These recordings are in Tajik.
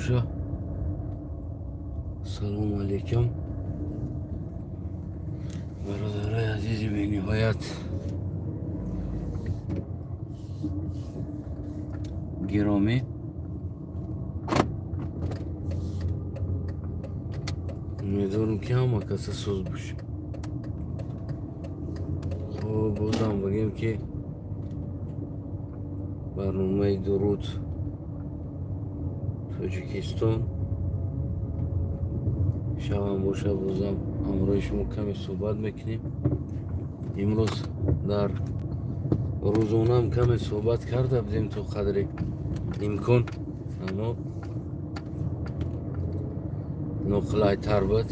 боша. Салому алейкум бародарои азизи бениҳоят гиромӣ. Умедворам, ки ҳама каса соз бошем. Хоб, бозам бигем, ки барномаи Дуруд Тоҷикистон шавам боша, бозам ҳамроҳи шумо каме суҳбат мекунем. Имрӯз дар рӯзонаам каме суҳбат карда будем то қадри имкон, аммо ноқулайтар буд.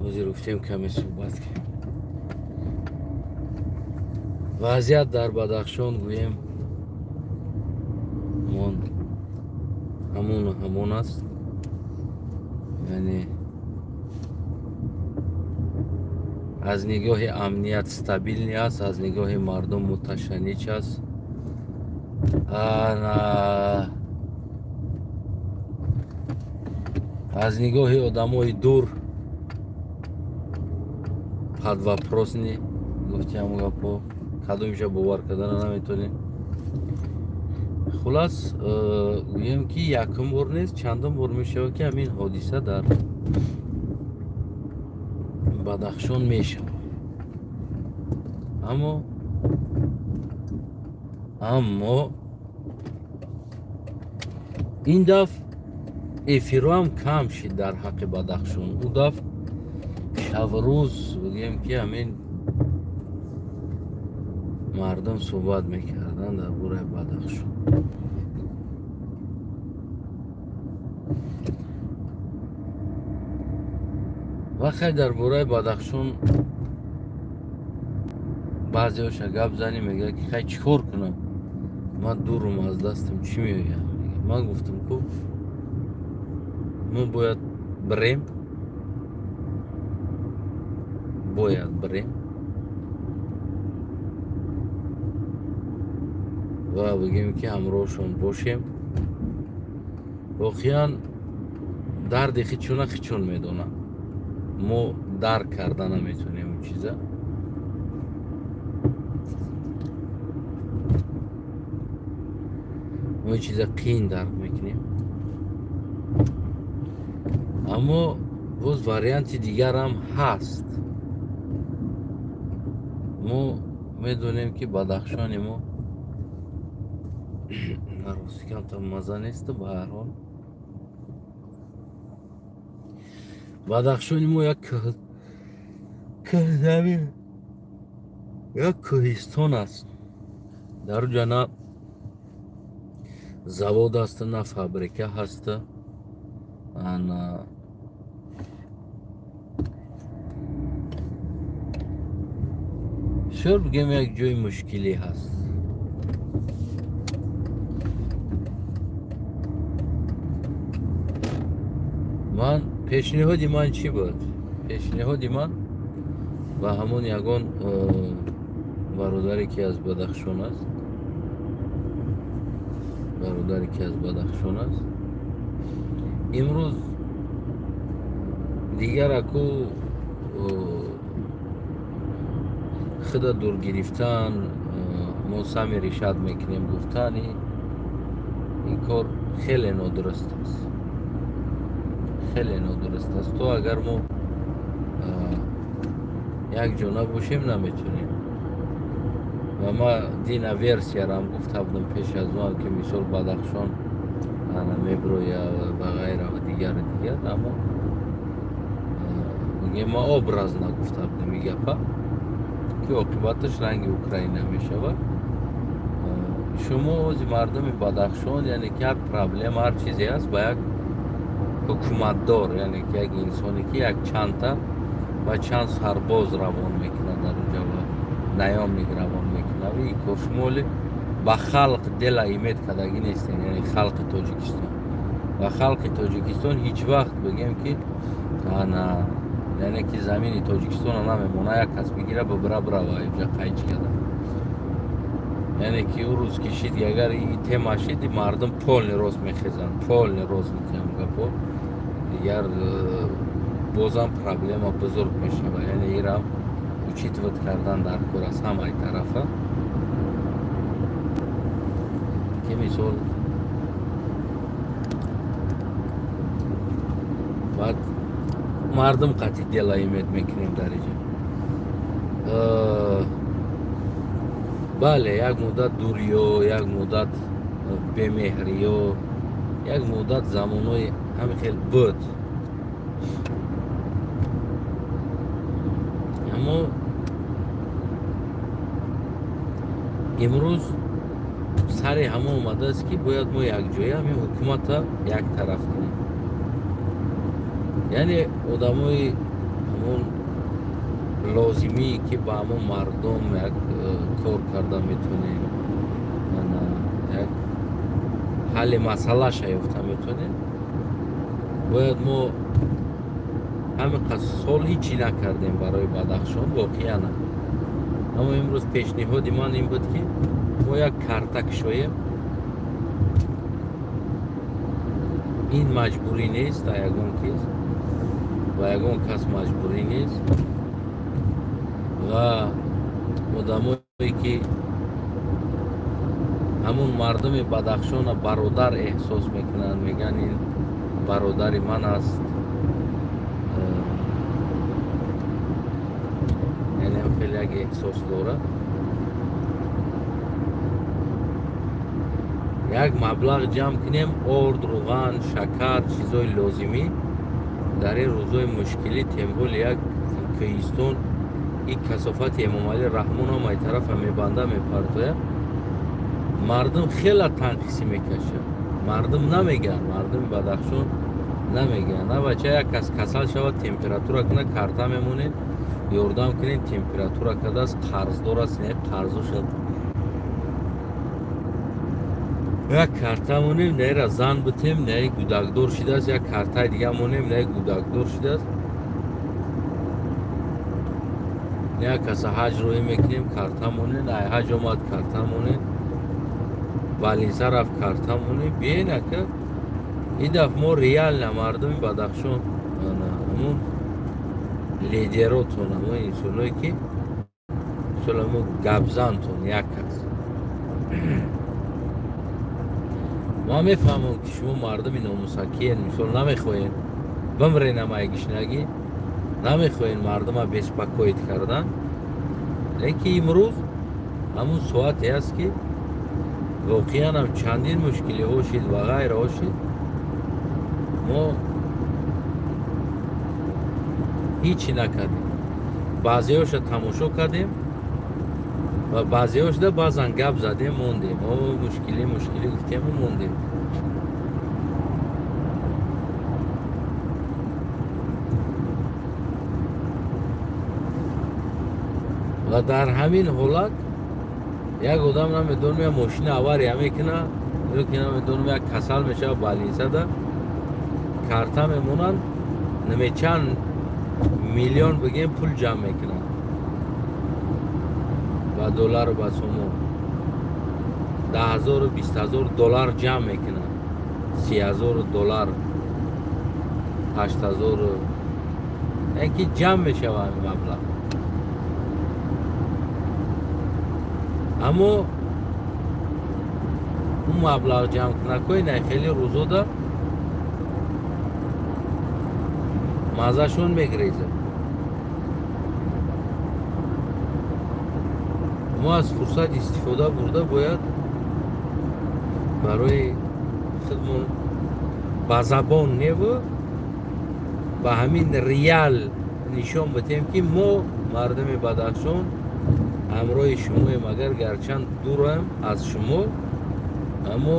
Ҳозир гуфтем, каме суҳбат кунем. Вазъият дар Бадахшон, гӯем, ҳамон ҳамону ҳамон аст, яъне аз нигоҳи амният стабильный аст, аз нигоҳи мардум муташаннич аст. Аз нигоҳи одамои дур под вопрос ни гуфти ҳамон гапҳо, кадомиша бовар кардана наметонем. Хулас, гӯем, ки якум бор нест, чандум бор мешавад, ки ҳамин ҳодиса дар Бадахшон мешавад, аммо ин дафъ эфирҳоам кам шид дар ҳаққи Бадахшон. Ӯ дафъ шаврӯз, бигӯем, ки ҳамин мардум суҳбат мекарданд дар бораи Бадахшон. Ва хай, дар бораи Бадахшон баъзеҳоша гап занӣ, мегӯяд, ки хай, чӣ кор кунам, ман дурум, аз дастам чӣ меояд? Ман гуфтам, ку мо бояд бирем, бояд бирем ва бигӯем, ки ҳамроҳшон бошем. Воқеан, дарди хичуна хичун медонам, мо дарк карда наметонем он чиза. Мо ин чиза қиин дарк мекунем, аммо боз варианти дигарам ҳаст. Мо медонем, ки Бадахшони мо рости камтар маза несту. Ба ҳар ҳол, Бадахшони мо як кӯҳзамин, як кӯҳистон аст. Дар уҷа на завод аст, на фабрика ҳаст. Ана бисёр, бигем, як ҷои мушкилӣ ҳаст. Ман пешниҳоди ман чӣ буд? Пешниҳоди ман ба ҳамон ягон бародаре, ки аз Бадахшон аст, бародаре, ки аз Бадахшон аст, имрӯз дигар аку худа дур гирифтан, мо сами решать мекунем гуфтан, ин кор хеле нодуруст аст, хеле нодуруст аст. То агар мо якҷо набошем, наметонем. Ва ма дина версиярам гуфта будам пеш аз он, ки мисол Бадахшон меброя ва ғайра ва дигару дигар, аммо мегӯем, ма образно гуфта будам ин гапа, ки оқибаташ ранги Украина мешавад. Шумо ози мардуми Бадахшон, яъне ки ҳар проблема, ҳар чизе ҳаст, ба як ҳукуматдор, яъне ки як инсоне, ки як чандта ва чанд сарбоз равон мекунад дар онҷа ва наёмник равон мекунад. Ин кор шумо оли ба халқ дела имед кардагӣ нестем, яъне халқи Тоҷикистон ва халқи Тоҷикистон ҳеҷ вақт, бигем, ки ана, яъне ки замини Тоҷикистонро намемона як кас бигира, бибира, бирава инҷа қайчи карда. Яъне ки ӯ рӯз кишид, агар и тема шид, мардум полный рост мехезанд, полный рост метиҳам гапо. Дигар бозам проблема бузург мешавад. Яъне ира учитывать кардан дар кор аст ҳамаи тарафа. Ки мисол баъд мардум қатъи дела имед мекунем дар иҷа. Бале, як муддат дуриё, як муддат бемеҳриё, як муддат замонҳои ҳамин хел буд. Аммо имрӯз сари ҳама омадааст, ки бояд мо якҷоя ҳамин ҳукумата як тараф кунем. Яъне одамои ҳамон лозимие, ки ба ҳамон мардум як кор карда метавонем, як ҳалли масъалаша ёфта метавонем, бояд мо ҳамин қадр сол ҳичи накардем барои Бадахшон воқеан. Аммо имрӯз пешниҳоди ман ин буд, ки мо як карта кушоем. Ин маҷбурӣ нест, ягон кис ва ягон кас маҷбурӣ нест ва одамое, ки ҳамун мардуми Бадахшона бародар эҳсос мекунанд, мегӯянд ин бародари ман аст, яъне хеле як эҳсос дорад, як маблағ ҷамъ кунем, орд, руған, шакар, чизои лозимӣ дар ин рӯзҳои мушкилӣ, темболи як кӯҳистон ин касофати Эмомалӣ Раҳмон ҳам ай тарафа мебанда мепартояд. Мардум хела танқисӣ мекашад. Мардум намегӯянд, мардуми Бадахшон намегӯянд. На бача, як кас касал шавад, температура кунад, карта мемонед, ёрдам кунед, температура кардааст, қарздор аст, не қарзо шуд. Як карта монем, не зан битем, не гудакдор шидааст, як картаи дига монем, не гудакдор шидааст. Як каса ҳаҷ роҳӣ мекунем, карта монем, ай ҳаҷ омад, карта монем, балинса рафт, карта монем. Биен ака, ин дафъ мо реально мардуми Бадахшон, ҳамун лидеротон, ҳамун инсоное, ки мисол ҳамун гапзантон як кас. Ман мефаҳмам, ки шумо мардуми номусакиен, мисол намехоҳед бимрен ай гишнагӣ, намехоҳед мардума беспокоит кардан, лекин имрӯз ҳамун соате аст, ки воқеан ҳам чандин мушкилиҳо шид ва ғайраҳо шид, мо ҳичи накардем. Баъзеҳоша тамошо кардем ва баъзеҳошда баъзан гап задем, мондем. О, мушкилӣ, мушкилӣ гуфтему мондем. Ва дар ҳамин ҳолат як одам намедонам як мошина авария мекунад, ё ки намедонам як касал мешавад балинсада, карта мемонанд, чанд миллион бигем пул ҷамъ мекунанд ба доллару ба сомон, 10,000 20,000 доллар ҷамъ мекунанд, 30,000 доллар, 8,000, яъне ки ҷамъ мешавад ҳамин маблағ. Аммо он маблағ ҷамъкунакҳои найхели рӯзода маззашон мегрезад. Мо аз фурсат истифода бурда бояд барои худмон ба забон неву ба ҳамин реал нишон бидиҳем, ки мо мардуми Бадахшон ҳамроҳи шумоем, агар гарчанд дурам аз шумо, аммо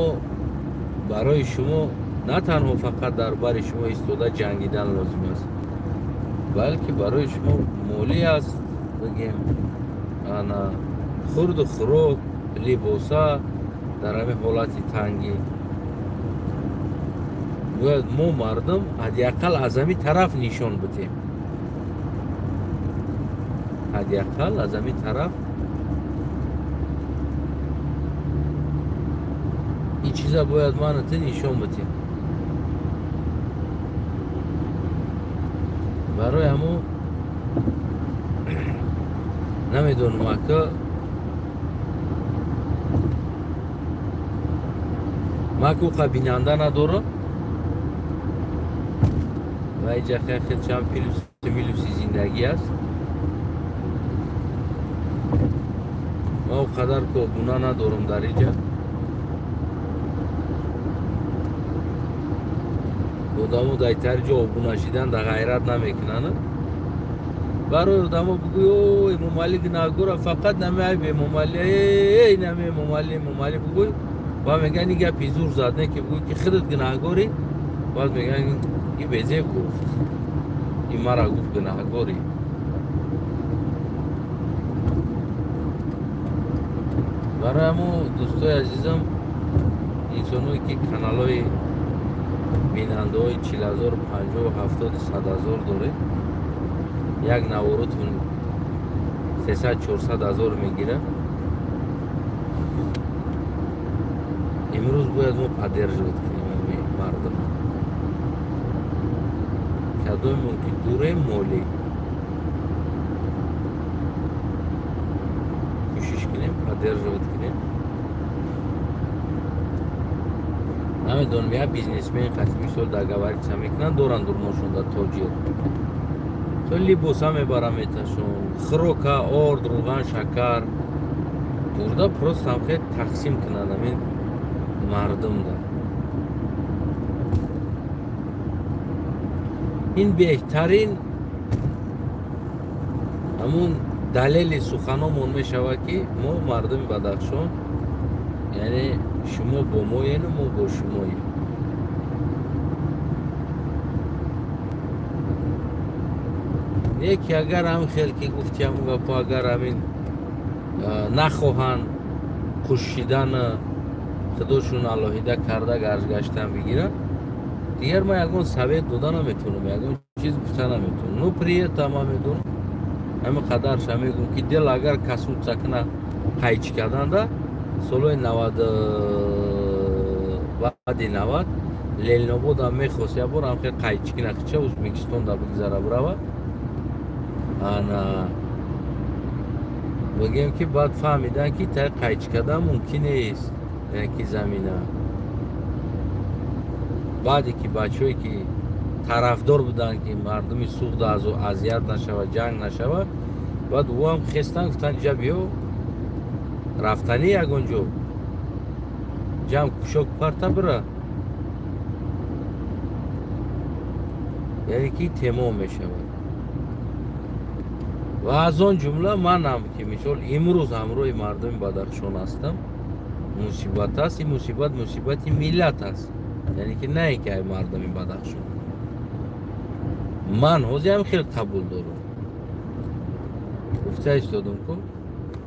барои шумо на танҳо фақат дар бари шумо истода ҷангидан лозим аст, балки барои шумо молӣ аст, бигем, ана хурду хӯрок, либоса дар ҳамин ҳолати тангӣ. Бояд мо мардум ҳадди ақал аз ҳамин тараф нишон бидиҳем, ҳадди ақал аз ҳамин тараф Ин чиза бояд ману ту нишон битем. Барои ҳамо намедонам ака ман ки уқа бинанда надорам ва иҷа хел чанд плюси зиндагӣ аст. Ман уқадар ки обуна надорам дар иҷа. Одамо дар тари ҷо обуна шидан дар ғайрат намекунанд. Барои одамо бигӯй о Эмомалӣ гунаҳгора, фақат намеай Эмомалӣ, эй наме Эмомалӣ, Эмомалӣ бигӯй, ва мегӯянд ин гапи зур зад, не ки бигӯй ки худат гунаҳгорӣ, баъд мегӯянд ин безеб гуфт, ин мара гуфт гунаҳгорӣ. Барои ҳамо дӯстои азизам, инсоное ки каналҳои бинандаҳои 40,000, 50, 70, 100,000 доред, як наворотун 300-400 ҳазор мегирад. Имрӯз бояд мо поддерживать кунем ҳамин мардума. Кадомон ки дурем молӣ кӯшиш кунем, поддерживать кунем. Намедонам, як бизнесмен қати мисол договориться мекунанд, доранд дурношон дар тоҷир. То либоса мебарам меташон, хӯрока, орд, рӯған, шакар бурда просто ҳам хел тақсим кунанд ҳамин мардумда. Ин беҳтарин ҳамун далели суханомон мешавад ки мо мардуми Бадахшон, яъне шумо бо моену мо бо шумоем. Не ки агар ҳам хел ки гуфти ҳамун гапо, агар ҳамин нахоҳанд кушидан, худошон алоҳида карда гаштан бигиранд, дигар ман ягон совет дода наметавонам, ягон чиз гуфта наметавонам. Ну при этом ман медонам, ҳамин қадарша мегӯм ки дел агар касуца куна қайчи карданда солҳои 90, баъди 90 Ленинободам мехост як бор ҳам хел қайчи кина хича Ӯзбекистонда бигзара бирава. Ана бигем ки баъд фаҳмидан ки та қайчи кардан мумкин нест, яъне ки замина. Баъде ки бачаҳое ки тарафдор буданд ки мардуми Суғд азият нашава, ҷанг нашава, баъд ӯ ҳам хестан гуфтанд ҷа биё рафтанӣ ягон ҷо, ҷамъ кушок парта бира, яъне ки темом мешавад. Ва аз он ҷумла манам ки мисол имрӯз ҳамроҳи мардуми Бадахшон ҳастам, мусибат аст, ин мусибат мусибати миллат аст, яъне ки на ин ки ай мардуми Бадахшон. Ман ҳозир ҳам хеле қабул дорам. Гуфта истодам ку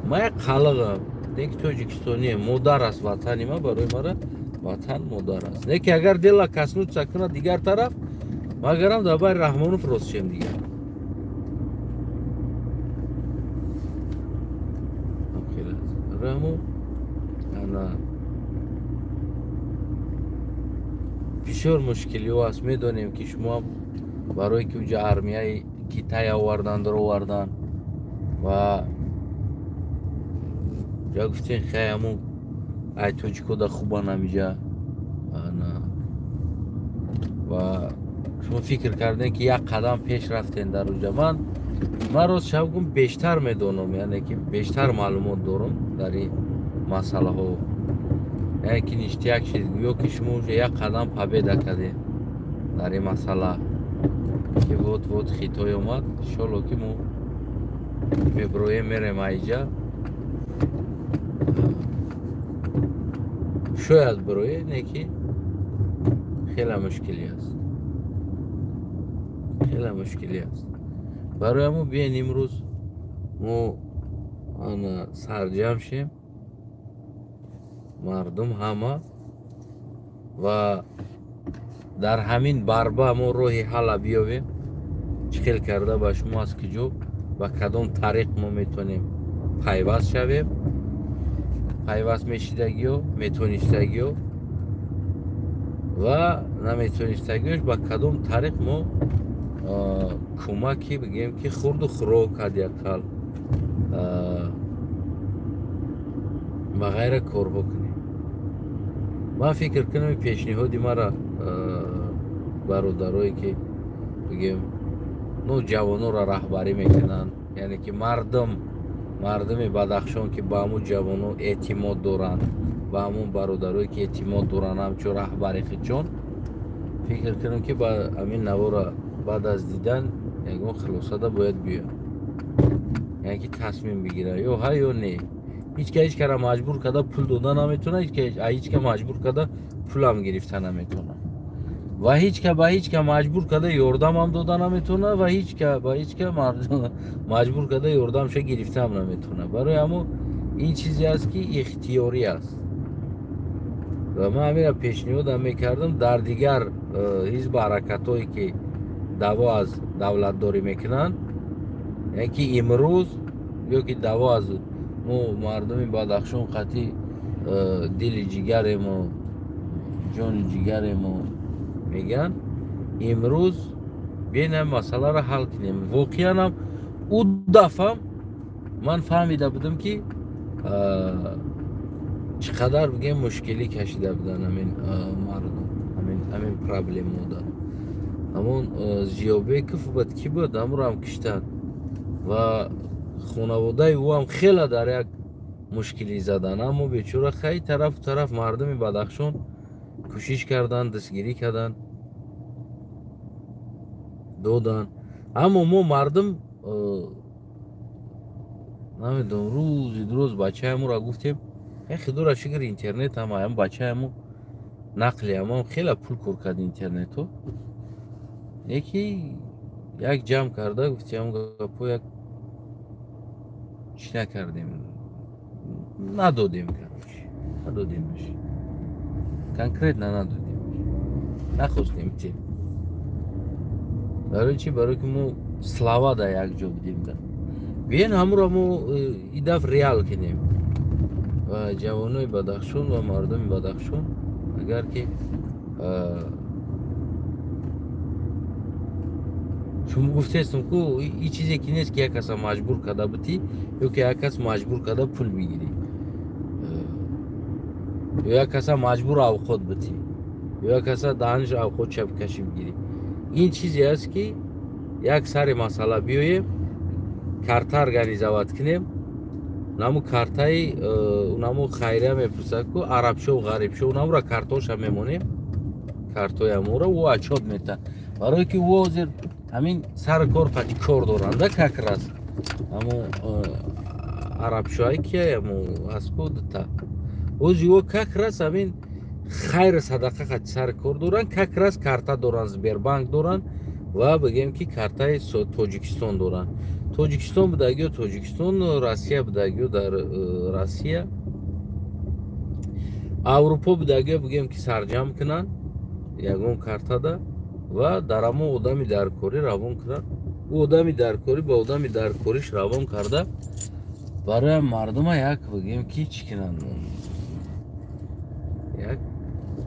ман як қалиғам, не ки тоҷикистонием, модар аст ватани ман, барои мара ватан модар аст. Не ки агар дела коснуться кунад дигар тараф, магарам дар байри Раҳмонов рост шем дигар. Раҳмон ана бисёр мушкилиҳо аст. Медонем ки шумо барое ки уҷа армияи Китай овардан, даровардан ва ҷа гуфтем хай ҳамун ай тоҷикода хубан ҳамиҷа. Ана ва шумо фикр кардем ки як қадам пеш рафтем дар уҷа. Ман рост шаб гум бештар медонам, яъне ки бештар маълумот дорам дар ин масъалаҳо. Яъне ки ништяк шид, гӯё ки шумо уҷа як қадам победа кардем дар ин масъала, ки вот-вот Хитой омад, иншолло ки мо меброем, мерем айҷа. Шояд броe, не ки хеле мушкилӣ аст, хеле мушкилӣ аст. Барои ҳамо биен имрӯз мо ана сарҷам шем, мардум ҳама, ва дар ҳамин барба мо роҳи ҳалла биёбем, чӣ хел карда ба шумо аз куҷо ба кадом тариқ мо метавонем пайваст шавем, пайваст мешидагиё, метонистагиё. Ва наметонистагиёш ба кадом тариқ мо кӯмаки бигем ки хурду хӯрок ҳадди ақал ва ғайра корҳо кунем. Ман фикр кунам пешниҳоди мара бародарое ки бигем ну ҷавононро раҳбарӣ мекунанд, яъне ки мардуми Бадахшон ки ба ҳамун ҷавонон эътимод доранд, ба ҳамун бародарое ки эътимод доранд ҳамчун раҳбари худшон, фикр кунам ки ба ҳамин навора баъд аз дидан ягон хулосада бояд биёяд, яъне ки тасмим бигирад ё ҳа ё не. Ҳеч ка ҳеч кара маҷбур карда пул дода наметавонад, ҳеч ка маҷбур карда пулам гирифта наметавонад ва ҳеч ка ба ҳеч ка маҷбур карда ёрдамам дода наметавонад ва ҳеч ка ба ҳеч ка маҷбур карда ёрдамша гирифтаам наметавонад. Барои ҳамун ин чизе аст ки ихтиёрӣ аст ва ман ҳаминро пешниҳодам мекардам дар дигар ҳизбу ҳаракатҳое ки даъво аз давлатдорӣ мекунанд, яъне ки имрӯз ё ки даъво аз мо мардуми Бадахшон қатъи дили ҷигарему ҷони ҷигарему мегӯянд, имрӯз биёем ҳамин масъаларо ҳал кунем. Воқеан ҳам ӯ дафъа ман фаҳмида будам ки чӣ қадар бигем мушкилӣ кашида буданд ҳамин мардум, ҳамин проблемода. Ҳамон Зиёбеков буд, ки буд, ҳамонро ҳам киштанд ва хонаводаи ӯ ҳам хеле дар як мушкилӣ заданд. Аммо бечора хай тарафу тараф мардуми Бадахшон кӯшиш карданд, дастгирӣ карданд, доданд. Аммо мо мардум намедонам, рӯзи дуроз бачаамонро гуфтем, худоро шукр интернет ҳам ам бачаамон нақли ҳамон хеле пул кор кард интернету, яки як ҷамъ карда гуфтем гапо як чӣ накардем, надодем, короче, надодемаш, конкретно надодем, нахостем тем. Барои чӣ? Барои ки мо слава да як ҷо будем. Да биён ҳамонро мо и дафъ реал кунем ва ҷавонои Бадахшон ва мардуми Бадахшон агар ки шумо гуфтестам ку и чизе ки нест ки як каса маҷбур карда бутӣ ё ки як кас маҷбур карда пул бигирӣ ё як каса маҷбур авқот бутӣ ё як каса даҳанаш авқот чапкашӣ бигирӣ. Ин чизе аст ки як сари масъала биёем, карта организовать кунем, наму картаи наму хайрия мепурсад ку арабшо ғарибшо, намура картоша мемонем, картои амура ӯ отчёт метаҳад, барое ки ӯ ҳозир ҳамин сари кор қати кор доранда как раз ҳамун арабшоҳае ки ҳамун аст ку дута ози ӯ как раз ҳамин хайр садақа қати сари кор доранд, как раз карта доранд, Сбербанк доранд ва бигем ки картаи Тоҷикистон доранд. Тоҷикистон будагиё Тоҷикистон, Россия будагиё дар Россия, Аврупо будагиё бигем ки сарҷамъ кунанд ягон картада ва дар ҳамон одами даркорӣ равон кунанд. Ӯ одами даркорӣ ба одами даркориш равон карда барои мардума як бигем ки чӣ кунанд,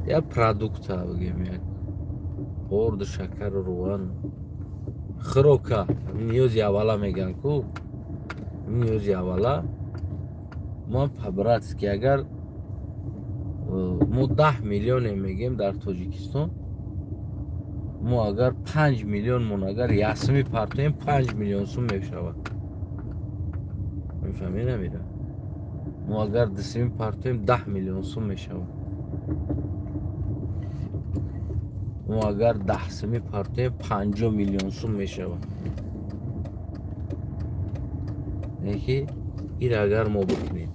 як продукта бигем, як орду, шакару рӯған, хӯрока, ниёзи аввала мегӯянд ку, ниёзи аввала. Мо по-братски агар мо 10 миллионе мегем дар Тоҷикистон, мо агар 5 миллионмон агар ясми партоем 5 миллион сум мешавад. Мефаҳмӣ намира? Мо агар 2 партоем 10 миллион сум мешавад. Мо агар 10 партоем 50 миллион сум мешавад. Яки ир агар мо бикунем,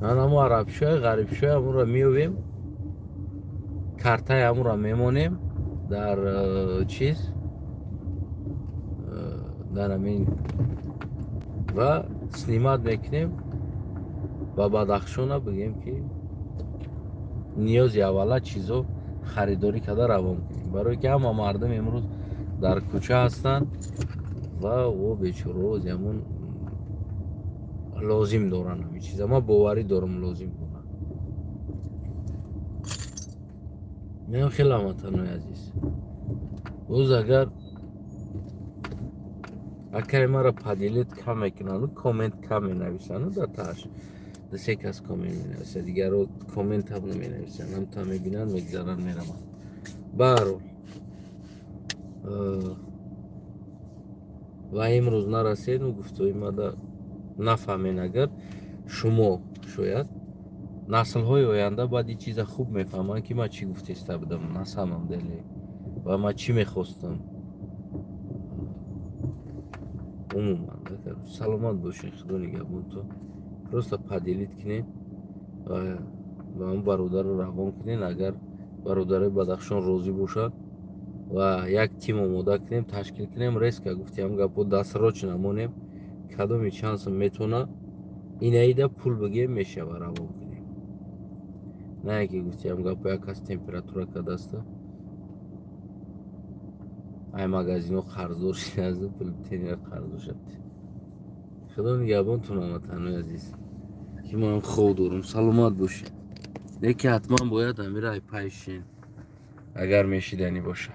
анамо арабшои ғарибшои амуро меёвем, картаи амуро мемонем дар чиз, дар амин ва снимат мекунем ба Бадахшона, бигем ки ниёзи аввала чизо харидорӣ карда равон кунем, барое ки ҳама мардум имрӯз дар кӯча ҳастанд ва ӯ бечораҳо ҳамон лозим доранд ҳамин чиза. Ман боварӣ дорам лозим доранд. Меам хеле, ҳамватанои азиз, боз агар акаи маро поделить кам мекунану коммент кам менависану, дар тааш се кас коммент менависа, дигаро комментам наменависанд, ҳамта мебинанд, мегзаранд, мераванд. Баҳарҳол, ва имрӯз нараседу гуфтои мада нафаҳмен, агар шумо, шояд наслҳои оянда баъд ин чиза хуб мефаҳманд, ки ман чӣ гуфтеста будам на самом деле ва ман чӣ мехостам. Умуман, саломат бошед, худо нигаҳбонтон. Просто поделить кунед ва ба он бародарро равон кунед, агар бародарои Бадахшон розӣ бошад, ва як тим омода кунем, ташкил кунем, резко гуфтиам гапо дастрочно монем. Кадоми чанд сум метавона, инаида пул бигем, мешава, равон кунем. На яке гуфтиам гапо як кас температура кадаста, ай магазино қарздор шидаст, пул тенер қарздор шуд. Худо нигаҳбонтон, ҳамватанои азиз, ки ман хоб дорам. Саломат бошед, лекин ҳатман бояд амира ай пай шин, агар мешиданӣ боша.